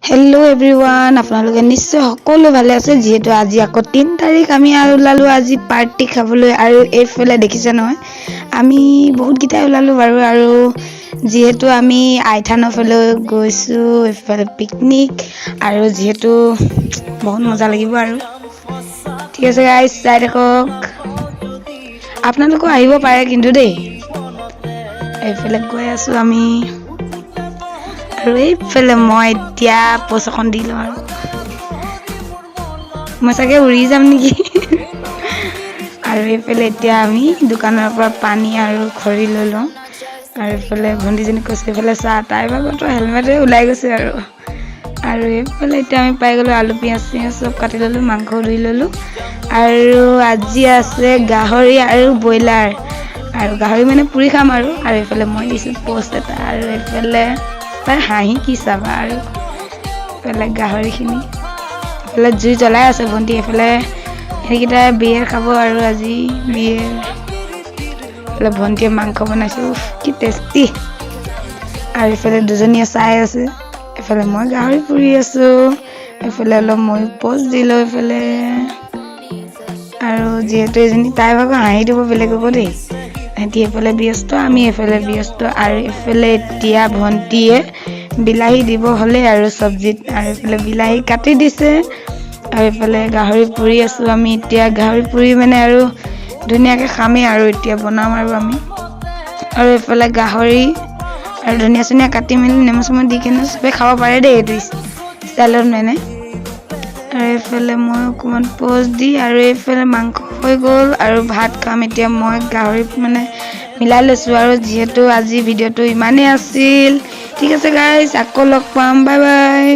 Hello' everyone, আপোনালোকে নিশ্চয় সকলোৱে ভালে আছে। যিহেতু আজি আকৌ 3 তাৰিখ, আমি আৰু ওলালোঁ আজি পাৰ্টি খাবলৈ। আৰু এইফালে দেখিছে নহয়, আমি বহুতকেইটাই ওলালোঁ বাৰু। আৰু যিহেতু আমি আইথানৰ ফালে গৈছোঁ, এইফালে পিকনিক আৰু যিহেতু বহুত মজা লাগিব। আৰু ঠিক আছে গাইজ, চাই থাকক। আপোনালোকো আহিব পাৰে কিন্তু দেই। এইফালে গৈ আছোঁ আমি আৰু এইফালে মই এতিয়া প'জ এখন দি লওঁ আৰু মই চাগে উৰি যাম নেকি। আৰু এইফালে এতিয়া আমি দোকানৰ পৰা পানী আৰু খৰি লৈ লওঁ। আৰু এইফালে ভণ্টিজনী কৈছে, এইফালে চাহ, তাইৰ ভাগতো হেলমেটে ওলাই গৈছে। আৰু আৰু এইফালে এতিয়া আমি পাই গ'লোঁ। আলু, পিঁয়াজ চিয়াজ চব কাটি ল'লোঁ, মাংস ধুই ল'লোঁ। আৰু আজি আছে গাহৰি আৰু ব্ৰইলাৰ। আৰু গাহৰি মানে পুৰি খাম। আৰু আৰু এইফালে মই দিছোঁ প'জ এটা। আৰু এইফালে তাই হাঁহি কি চাবা। আৰু এইফালে গাহৰিখিনি এইফালে জুই জ্বলাই আছে ভণ্টি। এইফালে সেইকেইটাই বিয়েৰ খাব আৰু আজি বিয়েৰ। এইফালে ভণ্টিয়ে মাংস বনাইছে, উফ কি টেষ্টি! আৰু এইফালে দুজনীয়ে চাই আছে। এইফালে মই গাহৰি পুৰি আছোঁ। এইফালে অলপ ময়ো প'জ দিলোঁ এইফালে। আৰু যিহেতু এজনী তাই ভাগৰ হাঁহি দিব বেলেগ হ'ব দেই। সিহঁতি এইফালে ব্যস্ত, আমি এইফালে ব্যস্ত। আৰু এইফালে এতিয়া ভণ্টিয়ে বিলাহী দিব হ'লেই আৰু চব্জিত। আৰু এইফালে বিলাহী কাটি দিছে। আৰু এইফালে গাহৰি পুৰি আছোঁ আমি এতিয়া। গাহৰি পুৰি মানে আৰু ধুনীয়াকৈ খামেই আৰু এতিয়া বনাম আৰু আমি। আৰু এইফালে গাহৰি আৰু ধনিয়া চনিয়া কাটি মেলি নেমু চেমু দি কেনে চবেই খাব পাৰে দেই এইটো ষ্টাইলত মানে। আৰু এইফালে মই অকণমান প'জ দি আৰু এইফালে মাংস হৈ গ'ল আৰু ভাত খাম এতিয়া। মই গাহৰি মানে মিলাই লৈছোঁ। আৰু যিহেতু আজি ভিডিঅ'টো ইমানেই আছিল, ঠিক আছে গাইজ, আকৌ লগ পাম, বাই বাই।